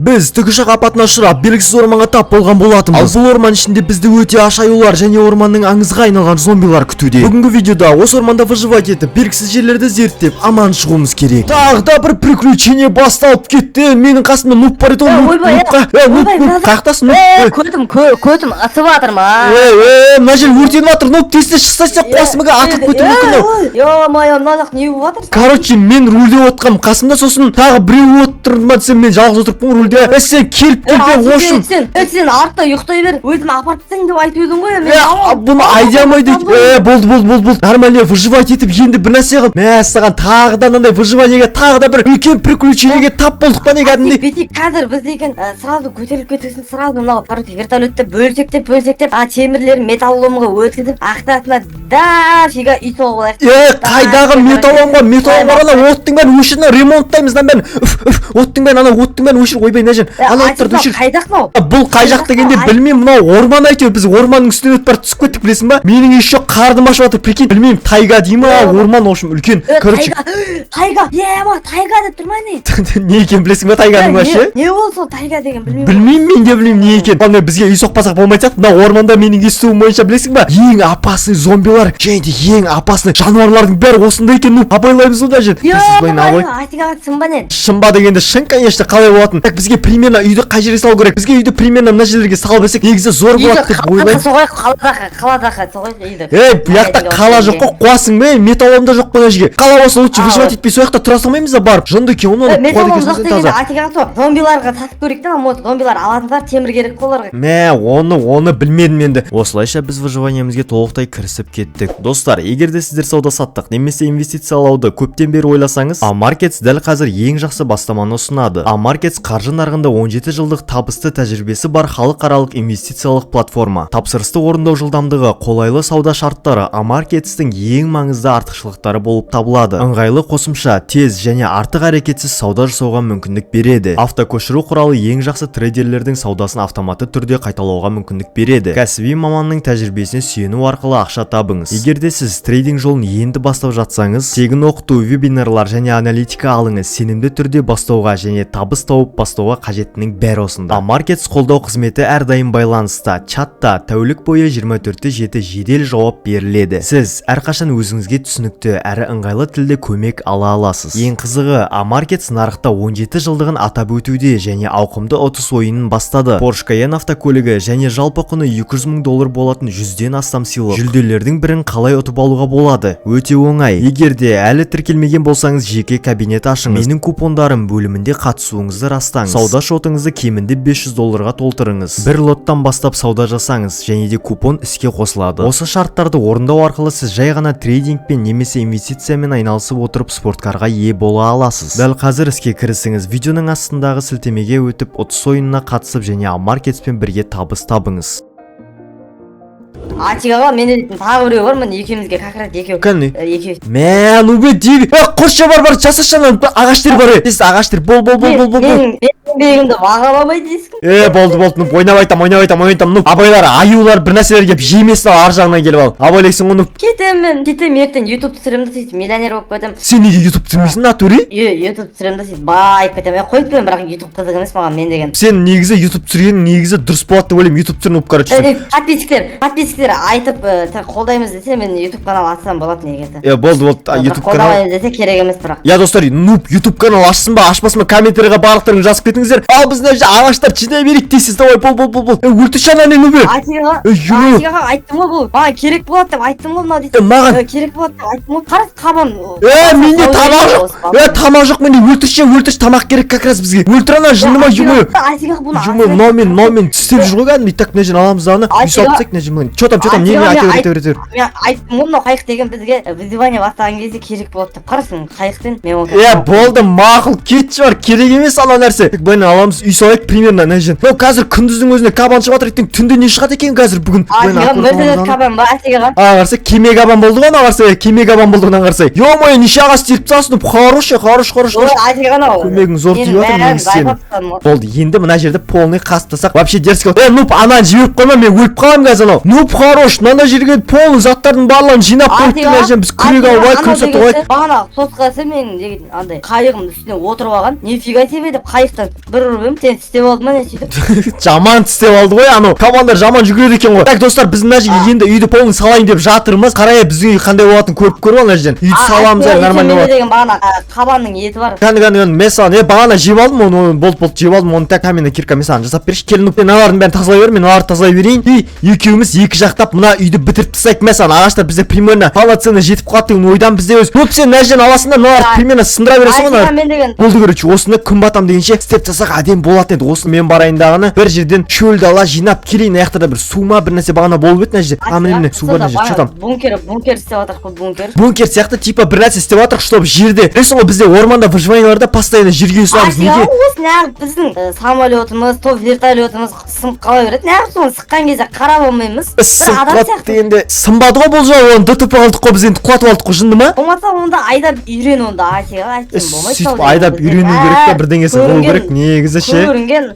Біз тікұшақ апатына ұшырап, белгісіз орманға тап болған болатынбыз. Ал бұл орман ішінде бізді өте аш аюлар және орманның аңызға айналған зомбилар күтуде. Бүгінгі видеода осы орманда выживать етіп, белгісіз жерлерді зерттеп, аман шығуымыз керек. Тағы да бір приключение басталып кетті. Менің қасымда нуб бар еді ғой. Е, Нуб, ойбай, нубқа. Е, нуб, ойбай, нуб, мына- қаяқтасың, нуб? Е, Е, көтім, көтім ысып жатыр ма? Е, е, мына жер өртеніп жатыр, нуб, тез тез шықса, сен қуасың ба, атылып кетуі мүмкін мынау. Ё-моё, мына жақ не болып жатыр? Короче, мен рульде отырғанмын, қасымда сосын тағы біреу отыр ма десем, мен жалғыз отырыппын ғой рульде. Е, сен келіп келіп, в общем, Сен артта ұйықтай бер, өзім апарып тастайын деп айтып едің ғой, мен. Е, бұны айдай алмайды. Е, болды, болды, болды, болды. Нормально выживать етіп, енді бір нәрсе қылып. Мәссаған, тағы да мынандай выживаниеге, тағы да бір үлкен приключениеге тап болдық па, не, кәдімгідей. Бүйтейік, қазір біз деген сразу көтеріліп кетесің, сразу мынау, короче, вертолетті бөлшектеп, бөлшектеп, а темірлерін металлоломға өткізіп, ақтасына дофига үй соғып алайық. Е, қайдағы металлоломға, металлолом ана оттың бәрін өшір, ремонттаймыз мынаның бәрін. Үф, үф, оттың бәрін, ана оттың бәрін өшір, ойбай, мына жер. Ана оттарды өшір. Қай жақ мынау? Бұл қай жақ дегенде, білмеймін, мынау орман әйтеуір, біз орманның үстінен өтіп барып түсіп кеттік, білесің ба? Менің еще қарным ашып жатыр, прикинь. Білмеймін, тайга дей ма, орман, в общем, үлкен. Короче, Тайга, тайга, ема, тайга деп тұр ма, не? Не екенін білесің ба тайганың вообще? Не болды сол тайга деген, білмеймін. Білмеймін, мен де білмеймін не екенін. Главное, бізге үй соқпасақ болмайтын сияқты. Мына орманда, менің естуім бойынша, білесің ба, ең опасный зомбилар және де ең опасный жануарлардың бәрі осында екен. Ну, абайлаймыз ғой даже. Ё, шын ба, не? Шын ба дегенде, шын, конечно, қалай болатын? Так, бізге примерно үйді қай жерге салу керек? Бізге үйді примерно мына жерлерге салып берсек, негізі зор болады деп ойлаймын. Соғайық, қаладағы, қаладағы соғайық үйді. Ей, бұл жақта қала жоқ қой, қуасың ба? Металлолом да жоқ қой мына жерге. Қала болса, лучше выживать етпей, сол жақта тұра салмаймыз ба барып? Жынды екен ғой мынау. Металлолом қуады жоқ екенсің дегенде, таза. Атиға, сол зомбиларға сатып көрейік та, вот зомбилар алатындар, темір керек қой оларға. Мә, оны білмедім енді. Осылайша біз выживаниемізге толықтай кірісіп кеттік. Достар, егер де сіздер сауда саттық немесе инвестициялауды көптен бері ойласаңыз, Амаркетс дәл қазір ең жақсы бастаманы ұсынады. Амаркетс — қаржы нарығында 17 жылдық табысты тәжірибесі бар халықаралық инвестициялық платформа. Тапсырысты орындау жылдамдығы, қолайлы сауда шарттары Амаркетстің ең маңызды артықшылықтары болып табылады. Ыңғайлы қосымша тез және артық әрекетсіз сауда жасауға мүмкіндік береді. Автокөшіру құралы ең жақсы трейдерлердің саудасын автоматты түрде қайталауға мүмкіндік береді. Кәсіби маманның тәжірибесіне сүйену арқылы ақша табыңыз. Егер де сіз трейдинг жолын енді бастап жатсаңыз, тегін оқыту, вебинарлар және аналитика алыңыз. Сенімді түрде бастауға және табыс тауып бастауға қажеттінің бәрі осында. Амаркетс қолдау қызметі әрдайым байланыста, чатта тәулік бойы 24/7 жедел жауап беріледі. Сіз әрқашан өзіңізге түсінікті әрі ыңғайлы тілде көмек ала аласыз. Ең қызығы, Амаркетс нарықта 17 жылдығын атап өтуде және ауқымды ұтыс ойынын бастады. Porsche Cayenne автокөлігі және жалпы құны 200 мың доллар болатын 100-ден астам сыйлық. Жүлделердің бірін қалай ұтып алуға болады? Өте оңай. Егер де әлі тіркелмеген болсаңыз, жеке кабинет ашыңыз. «Менің купондарым» бөлімінде қатысуыңызды растаңыз. Сауда шотыңызды кемінде 500 долларға толтырыңыз. Бір лоттан бастап сауда жасаңыз және де купон іске қосылады. Осы шарттарды орындау арқылы сіз жай ғана трейдингпен немесе инвестициямен айналысып отырып, спорткарға ие бола аласыз. Дәл қазір іске кірісіңіз. Видеоның астындағы сілтемеге өтіп, ұтыс ойынына қатысып және Амаркетспен бірге табыс табыңыз. Атиға, мен дейтін тағы біреу бар, міне, екеумізге как раз екеу. Кәне? Екеу. Мә, ну бе, деви. Е, құршы, бар, бар, жасашы, ана ағаштер бар, е. Тез ағаштер, бол, бол, бол, бол, бол, бол. Менің еңбегімді бағаламай дейсің. Е, болды, болды, ну, ойнап айтам, ойнап айтам, ойнап айтам. Ну, абайлар, аюлар бір нәрселер келіп жемесін, ал ар жағынан келіп ал. Абайлайсың ғой, ну. Кетемін мен, кетемін, ертең ютуб түсіремін да, сөйтіп миллионер болып кетемін. Сен неге ютуб түсірмейсің, натуре? Е, ютуб түсіремін да, сөйтіп байып кетемін. Е, қойып қоямын, бірақ ютуб қызық емес маған, мен деген. Сен негізі ютуб түсіргенің негізі дұрыс болады деп ойлаймын, ютуб түсір, ну, короче. Подписчиктер айтып, қолдаймыз десе, мен ютуб канал ашсам болады негізі. Е, болды, болды, Бірақ ютуб канал. Қолдамаймыз десе, керек емес бірақ. Я, достар, нуб ютуб канал ашсын ба, ашпасын ба, комментарийға барлықтарың жазып кетіңіздер. Ал біз мына жерде ағаштар жинай берейік дейсіз. Давай, бол, бол, бол, бол. Е, өлтірші ананы, нубе. Атиға, Ей, ё. Атиға, айттым ғой, бұл маған керек болады деп айттым ғой мынау Е, дейтін. маған Керек болады деп айттым ғой, қара, қабан. Е, менде тамақ жоқ. Е, тамақ жоқ менде, өлтірші, өлтірші, тамақ керек как раз бізге. Өлтір ана, жынды ма, ё. Атиға, бұны Ё, мынаумен тістеп жүр ғой кәдімгідей. Так, мына жерден аламыз аны. Үй салып тастайық мына жерден. Че там, че там, не, не, айта бер, айта бер, айта бер. Мен айттым ғой, мынау қайық деген бізге выживание бастаған кезде керек болады деп. Қарасын, қайықпен мен оны. Е, болды, мақұл, кетші, бар, керек емес ана нәрсе. Так, былайынан аламыз, үй салайық примерно мына жерден. Мынау қазір күндіздің өзінде кабан шығып жатыр, ертең түнде не шығады екен қазір бүгін? Былайынан Атиға, аккуратно Мерседес аламыз аны. кабан ба, Атиға? А, қараса, кеме кабан болды ғой ана, қараса, кеме кабан болды мына, қараса. Ё-моё, неше ағаш теріп тастағансың, ну, хороший, хорош, хорош, Ой, хорош. Атиға, анау Көмегің зор менің тиіп жатыр бәрін негізі сенің. байқап тастадым ғой. Болды, енді мына жерді полный қазып тастасақ, вообще дерзко. Е, нуб, ананы жіберіп қойма, мен өліп қаламын қазір анау. Нуб, хорош, мына жерге полный заттардың барлығын жинап қойыпты. Мына жерден біз күрек алып алайық, күн сатып алайық. Бағана сотқасы мен деген андай қайығымның үстіне отырып алған, нифига себе деп қайықтан Бір ұрып едім, сен тістеп алды ма, не сөйтіп? Жаман тістеп алды ғой, анау кабандар жаман жүгіреді екен ғой. Так, достар, біз мына жерге енді үйді полный салайын деп жатырмыз. Қарай, біздің үй қандай болатынын көріп көріп ал. Мына жерден үйді саламыз, әлі нормально Менде болады. деген бағана қабанның еті бар. Кәні, кәні, кәні, мен саған, е, бағана жеп алдым оны, болды, болды, жеп алдым оны. Так, каменный кирка мен саған жасап берші. Кел, ну, мен мыналардың бәрін тазалай бер, мен мыналарды тазалай берейін. И екеуміз екі жақтап мына үйді бітіріп тастайық. Мә саған ағаштар, бізде примерно полноценно жетіп қалады деген ойдан бізде өз. Ну, сен мына жерден аласың да, мыналарды примерно сындыра бересің ғой Асиға, мыналарды. мен деген Болды, короче, осыны күн батам дегенше істеп тастасақ, әдемі болатын еді. Осыны мен барайын дағыны, бір жерден шөл дала жинап келейін. Ана жақта да бір су ма, бір нәрсе бағана болып еді мына жерде. А, міне, міне, су бар мына жерде. Че там? Бункер істеп жатырық қой, бункер. Бункер сияқты, типа, бір нәрсе істеп жатырық, чтобы жерде, білесің ғой, бізде орманда выживанияларда постоянно жерге ұсамыз. Асиға, Неге? осы неғып біздің самолетіміз, то вертолетіміз сынып қала береді? Неғып соны сыққан кезде қарап алмаймыз бір Сынып адам қалады сияқты? дегенде, сынбады ғой бұл жолы, оны ДТП қылдық қой біз енді, құлатып алдық қой, жынды ма? Болмаса онда айдап үйрен онда, Асиға, айтсам болмайды. Сөйтіп айдап үйрену керек та, бірдеңесі қылу керек негізі ше.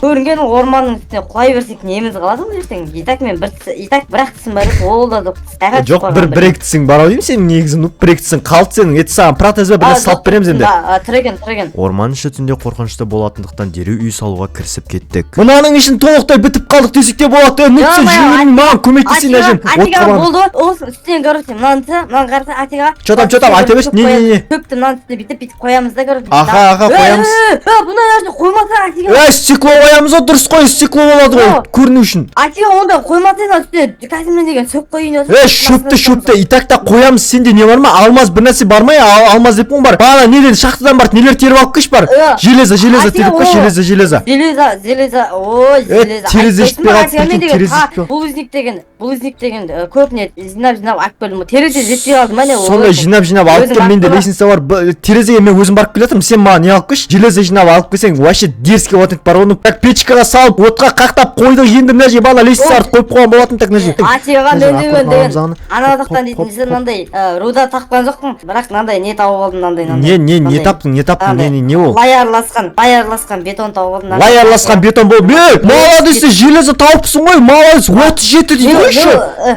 Көрінген орманның үстіне құлай берсек, неміз қалады ғой ертең? И так мен бір и так бір ақ тісім бар еді, ол да жоқ. Тіске Жоқ, бір екі тісің бар ау деймін сенің негізі. Ну, бір екі тісің қалды сенің. Ет, саған протез ба, бір нәрсе салып береміз енді. Тірі екен, тірі екен. Орман іші түнде қорқынышты болатындықтан, дереу үй салуға кірісіп кеттік. Мынаның ішін толықтай бітіп қалдық десек те болады. Е, ну, сен Ё-моё, жүр, маған көмектесейін Атиға, әжем. Атиға, Отқа барып. болды ғой, осы үстінен, короче, мынаны қараса, Атиға. Чё там, чё там, айта берші, не, не, не? Шөпті мынаның үстіне бүйтіп бүйтіп қоямыз да, короче. Аха, қоямыз. Бұндай нәрсе қоймаса, Атиға. Ей, стекло қоямыз ғой, дұрыс қой, стекло болады ғой О. көріну үшін. Атиға, онда қоймаса, мына үстіне кәдімгі деген шөп қояйын. Ей, шөпті и так та қоямыз. Сенде не бар ма, алмаз бір нәрсе бар ма? Алмаз деп бар бағана, неден, шахтадан барып нелер теріп алып келші, бар. Э, Железо, железо Атиға, теріп келші. о. Железо, железо. Железо, железо, ой, железо. Терезе Айтпайсың жетпей ба, қалды, Атиға, мен прикинь, деген терезе жетпей қалды. Булыжник деген көп не жинап жинап алып келдім ғой, терезе жетпей қалды ма, не? Сондай Ой, жинап жинап алып өзің кел, менде барып тұр. лестница бар. Терезеге мен өзім барып келе жатырмын, сен маған не алып келші, железо жинап алып келсең, вообще дерзкий болатын еді бар ғой. Ну, так, печкаға салып, отқа қақтап қойдық. Енді мына жерге бағана лестницаларды қойып қойған болатын. Так, мына жерге Атиға, мына мен жерге деген аккуратно деген аламыз аны. Ана Хоп, жақтан хоп, дейтін хоп. сен мынандай руда тапқан жоқпын, бірақ мынандай не тауып алдым, мынандай мынандай Не, не, не мынандай. таптың, не таптың, не, Мынандай не, не ол? Лай араласқан бетон тауып алдым. Лай араласқан бетон болып, е, молодец, сен железо тауыпсың ғой, молодец, 37 дейді ғой еще.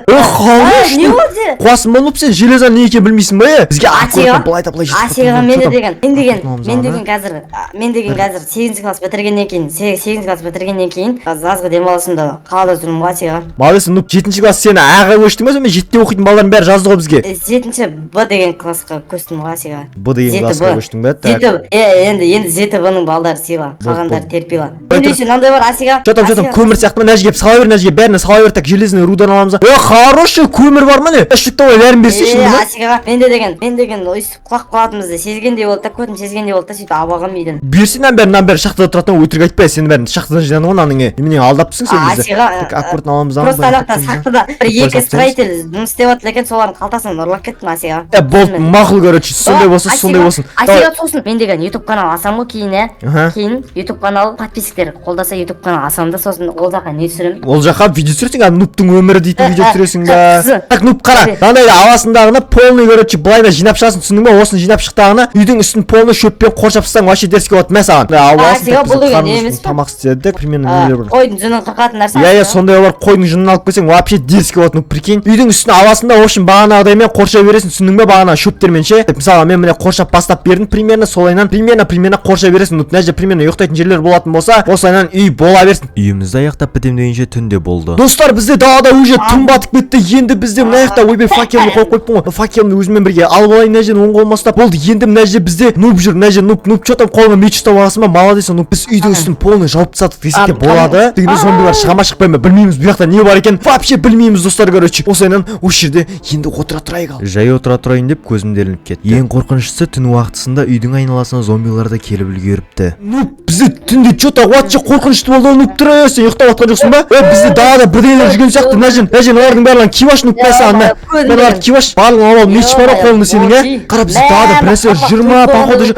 Е, хорош. Не болды? Қуасың ба, нуб, сен железо не екенін білмейсің ба? Е, бізге Атиға, аккуратно былай да былай жетіп Атиға, қалды. мен Чё там? деген мен деген Аккуратно аламыз мен аны. деген қазір мен деген қазір сегізінші класс бітіргеннен кейін жазғы демалысымда қалада жүрмін ғой, Атиға. Молодец, нуб, жетінші класс, сен аға көштің ба? Сонымен жетіде оқитын балалардың бәрі жазды ғой бізге. Жетінші Б деген классқа көштім ғой, Асиға. Б деген Жеті классқа Б. көштің бе? Так. Жеті, е, енді жеті Б-ның балдары сыйла, қалғандары Болды. терпила. Менде еще мынандай бар, Асиға. Чё там, чё там? Асиға. Көмір сияқты ма? Мына жерге сала бер, мына жерге бәріне сала бер. Так, железный рудан аламыз. Е, хороший көмір бар ма, не? Үштік давай, бәрін берсейші. Е, Мына. Асиға, менде деген өйстіп құлап қалатынымызды сезгендей болды да, көтім сезгендей болды да, сөйтіп алып алғанмын үйден. Берсей мынаның бәрін, мынаның бәрі шахтада тұратын. Өтірік айтпа, сен бәрін шахтадан жинадың ғой мынаның. Е, немене, алдапсың сен бізді? Асиға, Так, аккуратно аламыз аны, просто былай ана жақта тақтаймыз да. шахтада бір Былай екі салып строитель жұмыс істеп жатыр екен, солардың қалтасынан ұрлап кеттім, Асиға. Е, болды, мақұл, короче, сондай болсын, сондай болсын. Давай. Асиға, сосын мен деген ютуб канал ашамын ғой кейін, иә. Аха. Кейін ютуб канал, подписчиктер қолдаса, ютуб канал ашамын да, сосын ол жаққа не түсіремін? Ол жаққа видео түсіресің, ана нубтың өмірі дейтін видео түсіресің ба? Қызы. Так, нуб, қара, мынандайды аласындағыны полный, короче, былай да жинап шығасың, түсіндің ба? Осыны жинап шықтағыны үйдің үстін полный шөппен қоршап тастасаң, вообще дерзкий болады. Мә саған. Мына алып аласың. Асиға, Так, бұл біз деген қарнымыз не емес па? тамақ істедік примерно, нелер бар? Қойдың жүнін қырқатын нәрсе. Иә, сондай бар, қойдың жүнін алып келсең, вообще дерзкий болады. Ну, прикинь, үйдің үстін аласың да, в общем, бағанағыдаймен қоршай бересің, түсіндің ба? Бағана шөптермен ше. Мысалға, мен міне қоршап бастап бердім примерно, солайынан примерно қоршай бересің. Ну, мына жерде примерно ұйықтайтын жерлер болатын болса, осылайынан үй бола берсін. Үйімізді аяқтап бітем дегенше түнде болды, достар. Бізде далада уже түн батып кетті. Енді бізде мына жақта, ойбай, факелді қойып қойыппын ғой, факелді өзіммен бірге алып алайын мына жерден, оң қолыма ұстап. Болды, енді мына жерде бізде нуб жүр, мына жерде нуб. Нуб, че там, қолыңа меч ұстап аласың ба? Молодец, нуб. Біз үйдің үстін полный жауып тастадық десек те болады. Дегенде зомбилар шыға ма, шықпай ма, білмейміз. Бұл жақта не бар екен, вообще білмейміз, достар. Короче, осылайынан осы жерде енді отыра тұрайық. Ал жай отыра тұрайын деп көзім де ілініп кетті. Ең қорқыныштысы, түн уақытысында үйдің айналасына зомбилар да келіп үлгеріпті. Ну, бізде түнде че то вообще қорқынышты болды ғой. Нуб, тұра, сен ұйықтап жатқан жоқсың ба? Е, бізде далада бірдеңелер жүрген сияқты. Мына жерде олардың барлығын киіп алшы, нуб, мә саған, мә, мә, мыналарды киіп алшы, барлығын алып ал. Меч бар ғой қолыңда сенің, иә? Қара, бізде далада бір нәрсе жүр ма, походу, жүр.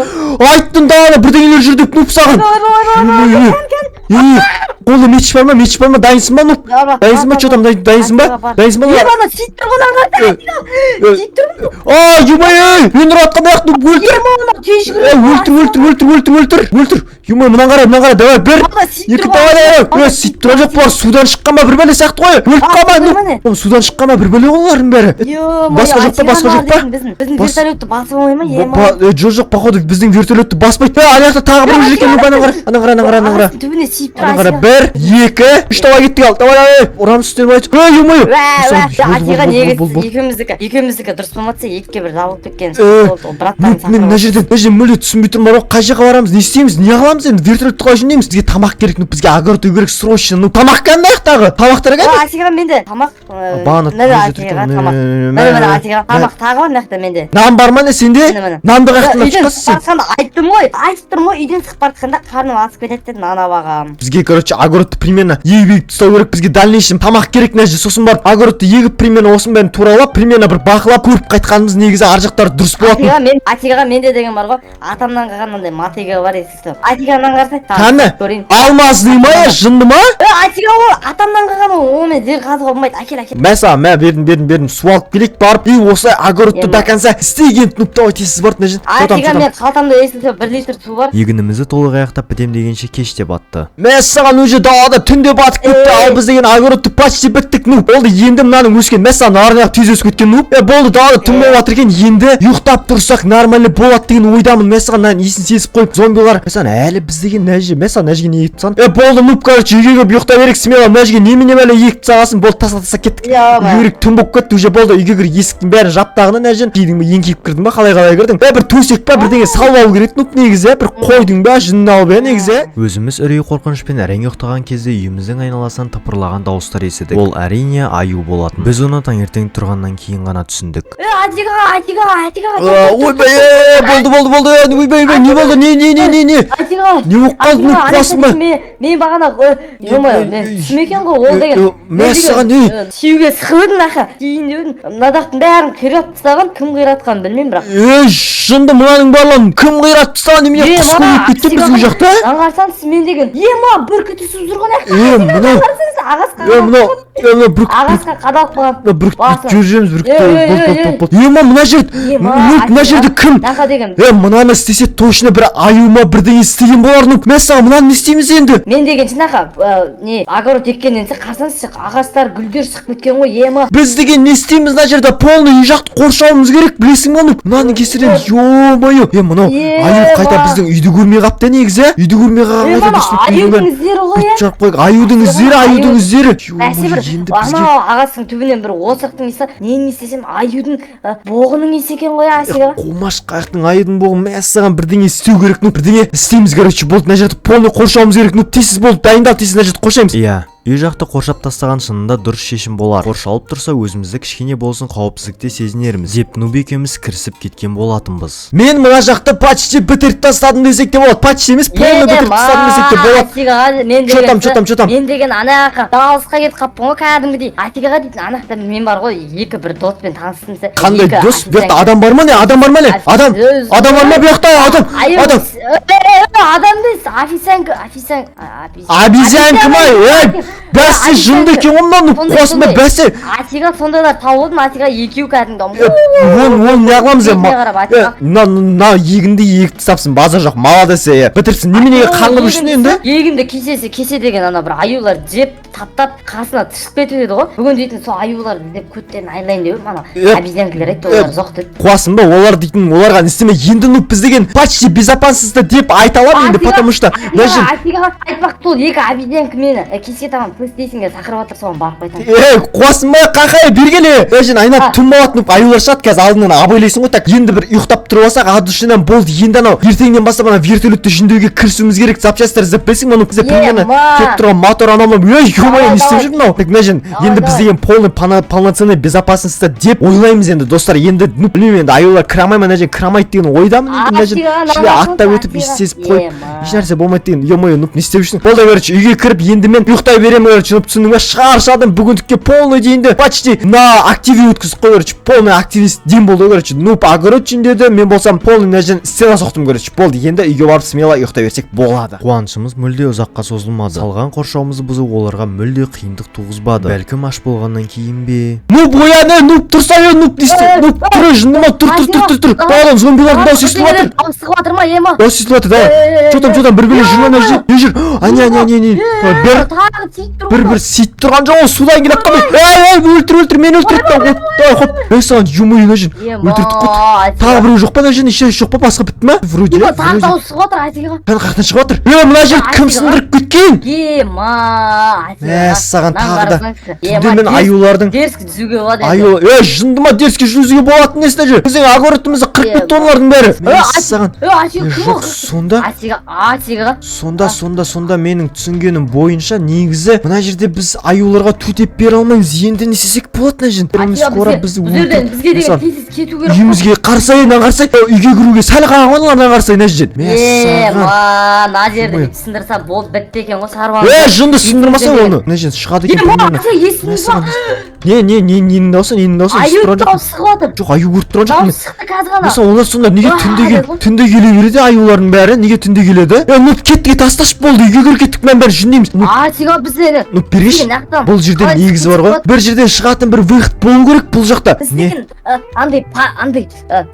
Айттым далада бірдеңелер жүр деп, нуб, саған. Е, Қолда меч бар ма? Меч бар ма? Дайынсың ба, ну? Дайынсың ба? Че там, дайынсың ба? Дайынсың ба? Е, ана сөйтіп тұр ғой, ана сөйтіп тұр. А, ё-моё, мен ұрып жатқан аяқты, өлтір. Ема, ана тез Ей, жүгіріп. өлтір, өлтір, өлтір, өлтір, өлтір, өлтір. Ё-моё, мынаны қара, мынаны қара, давай, бір, екі, давай, давай. Ей, сөйтіп тұрған жоқ, бұлар судан шыққан ба, бір бәле сияқты ғой. Өліп қалма, ну. Судан шыққан ба, бір бәле ғой олардың бәрі. Басқа жоқ па, басқа жоқ па? Біздің вертолетті басып алмай ма, ема? Жоқ, жоқ, походу біздің вертолетті баспайды. Е, ана жақта тағы біреу жүр екен, ана қара, ана қара, ана қара, ана қара. Түбіне сиіп тұр. Ана қара, бір, екі, үш, давай, кеттік, ал, давай, давай, ұрамыз үстінен, давай. Ей, ё-моё. Атиға, негізі екеуміздікі дұрыс болмаса, 2-1 жабылып кеткен. Мен мына жерден мүлде түсінбей тұрмын ғой, қай жаққа барамыз, не істейміз, не қыламыз енді? Вертолетті қалай жөндейміз? Бізге тамақ керек, ну, бізге огород егу керек срочно. Ну, тамақ қандай жақтағы тамақтар қандай? Атиға, менде тамақ. Бағана Міне, Атиға, тамақ, міне, міне, Атиға, тамақ тағы бар мына жақта менде. Нан бар ма, не, сенде? Міне, міне. Нанды қаяқтан алып Үйден шыққансың сен? шығып жатқанда айттым ғой, айтып тұрмын ғой, үйден шығып бара жатқанда қарным ашып кетеді деп нан алып алғанмын. Бізге, короче, огородты примерно егіп, егіп тастау керек. Бізге дальнейшем тамақ керек мына жерде. Сосын барып огородты егіп, примерно осының бәрін туралап, примерно бір бақылап көріп қайтқанымыз негізі ар жақтары дұрыс болатын. Атиға, мен, Атиға, менде деген бар ғой, атамнан қалған мынандай мотыга бар, естісі. Атиға, мынаны қарасай. Қане? Көрейін. Алмазный ма, е, жынды ма? Е, Атиға, ол атамнан қалған, ол онымен жер қазуға болмайды. Әкел, әкел. Мә саған, мә, бердім, бердім, бердім. Су алып келейік барып, и осылай огородты Енді. до конца істеген. Ну, давай, тез барып мына жерден. Атиға, мен қалтамда, естісі, 1 литр су бар. Егінімізді толық аяқтап бітем дегенше кеш те батты. Мәссаған, уже далада түнде батып кетті. Ал біз деген огородты почти біттік. Ну, болды енді, мынаның өскен, мәссаған, арнаяқ тез өсіп кеткен. Ну, е, болды, далада түн болып жатыр екен. Енді ұйықтап тұрсақ, нормально болады деген ойдамын. Мәссаған, мынаның иісін сезіп қойып зомбилар. Мәссаған, әлі біз деген мына жерге, мәссаған, мына жерге не егіп тастаған? Е, болды, ну, короче, үйге келіп ұйықтай берейік смело. Мына жерге немене бәле егіп тастағансың? Болды, таста, таста, кеттік. Үйге кірейік, түн болып кетті уже. Болды, үйге кір, есіктің бәрін жап тағыны. Мына жерден кидің бе, еңкейіп кірдің ба, қалай, қалай кірдің? Е, бір төсек па, бірдеңе салып алу керек, ну, негізі, бір қойдың ба, жүнін алып, иә, негізі. Өзіміз үрей қорқынышпен әрең ұйықтаған кезде үйіміздің айналасынан тыпырлаған дауыстар естідік. Ол, әрине, аю болатын. Біз оны таңертең тұрғаннан кейін ғана түсіндік. Е, Атиға, Атиға, Атиға! Ойбай, е, болды, болды, болды, ойбай, ойбай, не болды, не, не, не, не, не? Атиға! Не болып қалды, ну, қуасың ба? Мен бағана, ё-моё, мен түсім екен ғой ол деген. Мәссаған, ей! Сүюге сығып едім, аха, тиін деп едім. Мына жақтың бәрін қиратып тастаған, кім қиратқанын білмеймін бірақ. Ей, жынды, мынаның барлығын кім қиратып тастаған? Немене, Е, құс мына көбейіп кетті біздің жақта? Аңғарсаң, мен деген, ема, бүркіт үсіп жүрген. Е, мынау Ағашқа, е, мынау, е, мынау бүркіт. ағашқа қадалып қалған. Мына бүркіт. Басы. Жүріп жүреміз, бүркіт. Е, е, Болды, е, болды, е. болды. Ема, мына жер, Ема, мына жерде кім? Нақа деген. Е, мынаны істесе, точно бір аю ма, бірдеңе істеген болар. Ну, мәссаған, мынаны не істейміз енді? Мен деген шынақа не, огород еккеннен соң, қарасаңызшы, ағаштар, гүлдер шығып кеткен ғой, ема. Біз деген не істейміз? Мына жерде полный үй жақты қоршауымыз керек, білесің ба? Ну, мынаның кесірінен, ё-моё, е, мынау аю қайта біздің үйді көрмей қалыпты негізі, үйді көрмей қалған. Е, Қайта мына дұрыс. аюдың іздері ғой, иә. Жарып қояйық, аюдың іздері, аюдың іздері. Бәсе, бір Енді бізге анау ағаштың түбінен бір осықтың иісі, нені істесем, аюдың боғының иісі екен ғой, Асиға. Қумаш, қаяқтың аюдың боғы? Мәссаған, бірдеңе істеу керек. Ну, бірдеңе істейміз, короче. Болды, мына жерді полный қоршауымыз керек. Ну, тез, болды, дайындал, тез, мына жерді қоршаймыз. Иә, үй жақты қоршап тастаған шынында дұрыс шешім болар. Қоршалып тұрса, өзімізді кішкене болсын қауіпсіздікте сезінерміз деп Нуб екеуміз кірісіп кеткен болатынбыз. Мен мына жақты почти бітіріп тастадым десек те болады. Почти емес, полный бітіріп тастадым десек те болады. Асиға, мен Чё деген там, чё там, чё там? Мен деген ана жаққа, алысқа кетіп қалыппын ғой кәдімгідей. Асигаға дейтін, ана жақта мен бар ғой, екі бір доспен таныстым. Қандай Екі дос? Бұл жақта официант. адам бар ма, не, адам бар ма, не, адам? Адам бар ма бұл жақта? Адам, Аю, адам. Адам емес, официант, официант. Обезьянка ма? Ей, бәсе, жынды екен ғой мынау. Сондай, қуасың ба? сондай. Бәсе. Атиға, сондайлар тауып алдым, Атиға, екеуі кәдімгі. Оны не қыламыз Бетіне енді? қарап, Атиға. Мына, мына егінді егіп тастапсың, базар жоқ, молодец, е, бітіріпсің. Неменеге қаңғып жүрсің енді? Егінді кесесі кесе деген ана бір аюлар жеп, таптап, қасына тышып кетіп еді ғой. Бүгін дейтін сол аюларды іздеп, көттерін айналайын деп едім, ана обезьянкалар айтты, олар жоқ деп. Қуасың ба? Олар дейтін, оларға не істеме енді. Ну, біз деген почти безопасностьта деп айта аламын енді, потому что мына жер Атиға, айтпақ, сол екі обезьянка мені кешке таман PlayStation-ге шақырып жатыр, соған барып қайтамын. Ей, қуасың ба? Қақай, бергеле, мына жерден айналып түн болады, ну, аюлар шығады қазір, алдынан абайлайсың ғой. Так, енді бір ұйықтап тұрып алсақ от души-нан, болды. Енді анау ертеңнен бастап ана вертолетті жөндеуге кірісуіміз керек. Запчастьтар іздеп білсің ба? Ну, бізде примерно келіп тұрған мотор, анау мынау. Ей, ё-моё, не істеп жүр мынау? Так, мына жерден енді біз деген полный полноценный безопасностьта деп ойлаймыз енді, достар. Енді, ну, білмеймін енді, аюлар кіре алмай ма мына жерге? Кіре алмайды деген ойдамын. Енді мына жерден ішіне аттап өтіп, иіс сезіп қойып, ешнәрсе болмайды деген. Ё-моё, ну, не істеп жүрсің? Болды, короче, үйге кіріп енді мен ұйықтай. беремін, короче, нуб, түсіндің ба? Шаршадым бүгіндікке полный дейінді, почти на активе өткізіп қой, короче, полный активист день болды ғой, короче, нуб огород жөндеді, мен болсам полный мына жерден стена соқтым, короче, болды, енді үйге барып смело ұйықтай берсек болады. Қуанышымыз мүлде ұзаққа созылмады. Салған қоршауымызды бұзу оларға мүлде қиындық туғызбады. Бәлкім, аш болғаннан кейін бе? Нуб, оян, ей, нуб, тұрсай, ей, нуб, не істе, нуб, тұр, ей, жынды ма, тұр, тұр, тұр, тұр, тұр, даладан зомбилардың дауысы естіліп жатыр. Дауыс шығып жатыр ма, ема? Дауыс естіліп жатыр, давай. Че там, че там, бір бөле жүр ма, ана жерде? Не жүр? Әне, әне, әне, әне. Бір Тағы тиіп тұр. бір сөйтіп тұрған жоқ, ол судан келе жатқан. Ей, ей, өлтір, өлтір, мені өлтірді. Давай, хоп, ей, саған, ё-моё, мына жер өлтірдік қой. Тағы біреу жоқ па ана жерде? Ешнәрсе жоқ па, басқа бітті ма? Вроде, Ема, тағы вроде. дауыс шығып жатыр, Асиға. Қане, қаяқтан шығып жатыр? Е, мына жерді кім Асиға. сындырып кеткен? Ема, Асиға. Мәссаған, тағы да. Түнде мен аюлардың Дерзкий жүзуге болады енді. Аю, е, жынды ма, дерзкий жүзуге болатын несі мына жер? Біздің огородымызды қырып кетті олардың бәрі. Мәссаған. Е, Асиға, Е, кім жоқ, ол? сонда Асиға, Асиға. сонда менің түсінгенім бойынша, негізі мына жерде біз аюларға төтеп бере алмаймыз. Енді не істесек болады мына жерде? Асиға, Скоро бізге бізді бұл жерден өлтіреді. бізге деген Мәссаған, тез кету керек. Үйімізге қарасай, мына қарасай, үйге кіруге сәл қалған ғой мына қарасай мына жерден. Мәссаған. Ема, мына жерді Ой. бүйтіп сындырса болды, бітті екен ғой шаруа. Е, жынды, сындырмасаң оны. Мына жерден шығады екен Ема, примерно. Асиға, естідіңіз Мәссаған. ба? Не, ненің дауысы, ненің дауысы? Аю Естіп тұрған жоқпын. дауыс шығып жатыр. Жоқ, аю көріп тұрған жоқпын мен. Дауыс шықты қазір ғана. Мәссаған, олар сонда неге Уа, түнде кел, деді. түнде келе береді аюлардың бәрі? Неге түнде келеді? Е, ну кеттік, тасташы, болды, үйге кіріп кеттік, мынаның бәрін жөндейміз. Ну, Асиға, біз енді ну бергеші. Нақтан. Бұл жерде Қалай негізі бар ғой. шығып Бір жерден шығатын бір выход болу керек бұл жақта. Біз Не? деген андай андай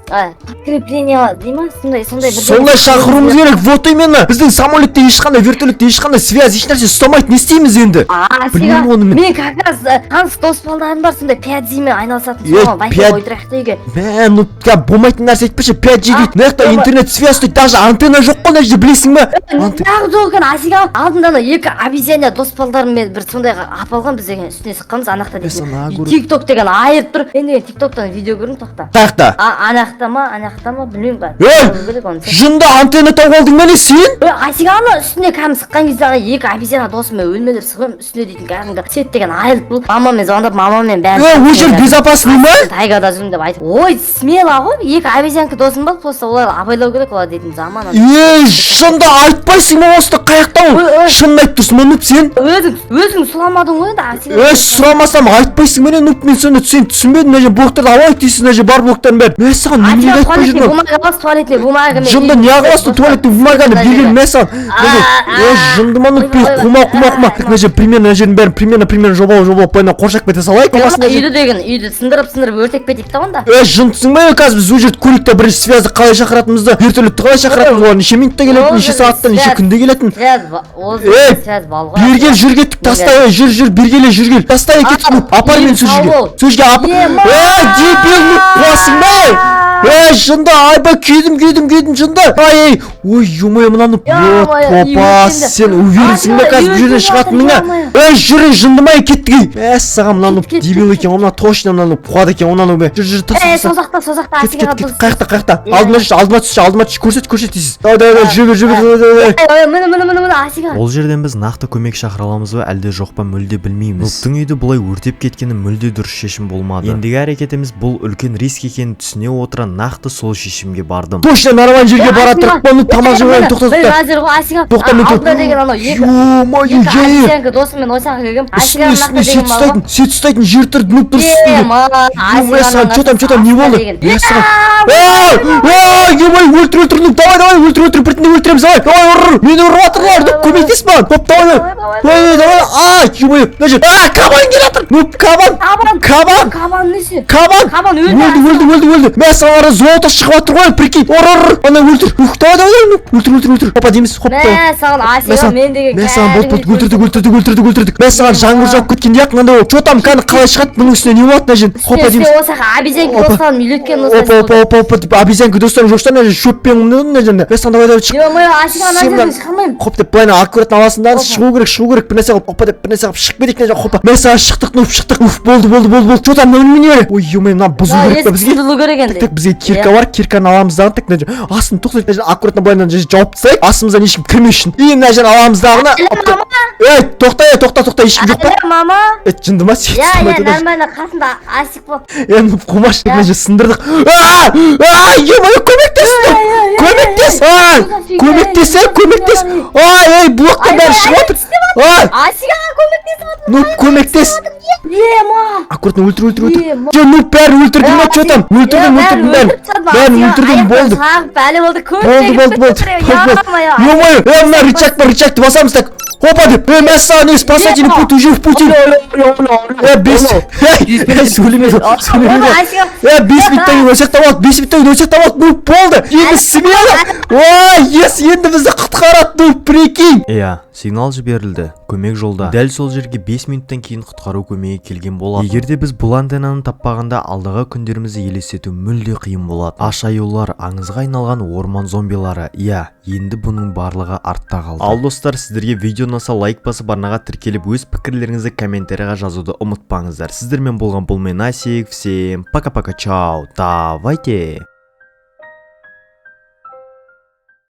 подкрепление дей ма, сондай бірдеңе. Сондай шақыруымыз керек, вот именно. Біздің самолетте ешқандай, вертолетте ешқандай связь, ешнәрсе ұстамайды. Не істейміз енді? А, Білмеймін оны мен. Мен как раз таныс дос балдарым бар, сондай 5G мен айналысатын, Е, соған Wi-Fi қойдырайық та үйге. Мә, ну болмайтын нәрсе айтпашы, 5G А, дейді. Мына жақта болма- интернет связь дейді, даже антенна жоқ қой мына жерде, білесің ба? Нағыз жоқ екен, Асиға. Алдында ана екі обезьяна дос балдарыммен бір сондайға апалған, біз деген үстіне шыққанбыз ана жақта Мәссаған, дейтін. огород. Тик ток деген айырып тұр. Мен деген тик токтан видео көрдім, тоқта. Қаяқта? А, ана жақта ма, ана жақта ма, білмеймін ба. Ей! Көру керек оны. Жынды, антенна тауып алдың ба, не сен? Ей, Асиға, ана үстіне кәдімгі шыққан кезде ана екі обезьяна досыммен өлмелеп шығып, үстіне дейтін кәдімгі сет деген айырып тұр. Мамаммен звондап, мамаммен бәрін. Е, ол жер безопасный ма? Тайгада жүрмін деп айтып. Ой, смело ғой, екі обезьянка досым бар, просто олар абайлау керек, олар дейтін заман. Ей, жынды, айтпайсың ба осыны, қаяқта ол? Ой, ой. Шынын айтып тұрсың ба, нуб, сен? Өзің сұрамадың ғой енді, Асиға. Ей, сұрамасам айтпайсың ба, не, нуб, мен сонда сен түсінбедім, мына жерде блоктарды алайық дейсің, мына жерде бар блоктардың бәрін. Мәссаған, неменеге Асиға, айтпай туалетный жүрдің? бумага аласыз, туалетный бумага. Жынды, не қыласың туалетный бумаганы берген, мәссаған? Ей, жынды ма, нуб, қума, қума, қума. Так, мына жер примерно, мына жердің бәрін примерно жобалап, жобалап былайынан қоршап кете салайық. Болмаса мына жер- Үйді деген, үйді сындырып сындырып өртеп кетейік та онда. Ей, жындысың ба, қазір біз ол жерді көрейік та, бірінші связьді қалай шақыратынымызды, вертолетті қалай шақыратынымызды, олар неше минутта келетін, Ол неше жерде сағатта, неше связь. күнде келетін. Связь ол Ей, жерде связь бар ғой. Бергел, жүр, кеттік, таста, ей, жүр, жүр, бергеле, жүр, кел, таста, ей, кеттік, нуб, апар мені сол жерге, сау бол. сол жерге апар. Ема! Ей, дебил, нуб, қуасың ба, ей? Ей, жынды, айбай, күйдім, күйдім, күйдім, жынды, ай, ей, ой, ё-моё, мынаны, Ё-моё, үй топас, өртенді. сен уверенсің ба Ай, қазір үй бұл жерден өртеніп шығатыныңа? жатыр, ё-моё. Ей, жүр, ей, жынды ма, ей, кеттік, ей. Мәссаған, мынаны Кет, кет, дебил кет, екен ғой, мына точно мынаны қуады екен, мынаны жүр, жүр, таста, Ей, таста. созақта, созақта, Кет, Асиға. кет, кет, қаяқта, қаяқта? Е. Алдыма түсші, алдыма түсші, алдыма түсші, көрсет, көрсет дейсіз. Давай, давай, давай, жүре бер, жүре бер, давай, давай. Ой, міне, міне, міне, міне, Асиға. Ол жерден біз нақты көмек шақыра аламыз ба, әлде жоқ па, мүлде білмейміз. Нубтың үйді бұлай өртеп кеткені мүлде дұрыс шешім болмады. Ендігі әрекетіміз бұл үлкен риск екенін түсіне отыра, нақты сол шешімге бардым. Точно нормальный жерге бара тұрып па, ну тамақ жеп алайын, тоқта, Міне, тоқта. қазір ғой, Асиға. Тоқта, мен Алдында деген анау екі Ё-моё, екі е. обезьянка досыммен осяққа келгем. Үстіне, Асиға, үстіне сет ұстайтын, сет ұстайтын жер тұр, нуб, дұрыс үстінде. Ема, Мәссаған, че там, че там, не болды? Мәссаған. Ей, ей, ё-моё, өлтір, өлтір, нуб, давай, давай, өлтір, өлтір, біртіндеп өлтіреміз, давай, давай, ұр, ұр, мені ұрып жатырлар, нуб, көмектес маған, хоп, давай, Давай, давай, давай, а, ё-моё, мына жер, а, кабан келе жатыр, нуб, кабан, Кабан. Кабан. Кабан несі? Кабан. Кабан өлді. Өлді, өлді, өлді, өлді. Мәссаған, ара золото шығып жатыр ғой, прикинь, ұр, ұр, ұр, ана өлтір, ух, давай, давай, давай, нуб, өлтір, өлтір, өлтір, опа дейміз, хоп, давай. Мә, саған, Асиға, мен деген Мәссаған, болды, болды, өлтірдік, өлтірдік, өлтірдік, өлтірдік. Мәссаған, жаңбыр жауып кеткенде ақ мынандай болып. Че там, кәні, қалай шығады, бұның үстіне не болады мына жерде? Хопа дейміз. Үстіне осақа обезьянка Опа. достарым үйлеткен. Опа, опа, опа, опа деп, обезьянка достарың жоқ шығар мына жерде, шөппен мына жерде. Мәссаған, давай, давай, шық. Ё-моё, Асиға, ана Сен жерден шыға алмаймын. Хоп деп былайынан аккуратно аласың да, Опа. шығу керек, шығу керек, бір нәрсе қылып, опа деп бір нәрсе қылып шығып кетейік мына жерге, хопа. Мәссаған, шықтық, нуб, шықтық. Уф, болды, болды, болды, болды. Че там, мына не? Ой, ё-моё, мынаны бұзу керек па Есік бізге? сындырылу керек Так, енді. так, бізге кирка бар, кирканы аламыз дағы, так, мына жер астын тоқтай, мына жерде аккуратно былайынан жауып тастайық, астымыздан ешкім кірмес үшін. И мына жерін аламыз дағыны. Ей, тоқта, ей, тоқта, тоқта, ешкім жоқ па? Алло, мама. Е, жынды ма, сен Иә, иә, ұстамайды даже. нормально, қасында Асик бол. Е, ну қумаш, мына жерді сындырдық. А, а, ё-моё, көмектес, көмектес, а, көмектес, ей, көмектес. Ай, ей, блоктың бәрі шығып жатыр. А, Асигаға көмектесіп жатыр. Ну, көмектес. Ема. Аккуратно, өлтір, өлтір, өлтір. Ема. Же, ну, бәрін өлтірдің ма, че там? Өлтірдім, өлтірдім бәрін. Бәрін өлтірдім, болды. Бәле болды, көп. Болды, болды, болды, болды, болды. Ё-моё, мына рычаг бар, рычагты басамыз, так. Опа деп, мәссаған, не, спасательный путь уже в пути. 5, ей, сөйлеме, сөйлеме. 5 минуттан кейін өлсек те болады, 5 минуттан кейін өлсек те болады, ну, болды. Енді смело. Ой, ес, енді бізді құтқарады, ну, прикинь. Иә, сигнал жіберілді, көмек жолда. Дәл сол жерге 5 минуттан кейін құтқару көмегі келген болады. Егер де біз бұл антеннаны таппағанда, алдағы күндерімізді елестету мүлде қиын болады. Аш аюлар, аңызға айналған орман зомбилары. Иә, енді бұның барлығы артта қалды. Ал достар, сіздерге видео ұнаса, лайк басып, арнаға тіркеліп, өз пікірлеріңізді комментарийға жазуды ұмытпаңыздар. Сіздермен болған бұл мен, Асик. Всем пока-пока, чао. Давайте.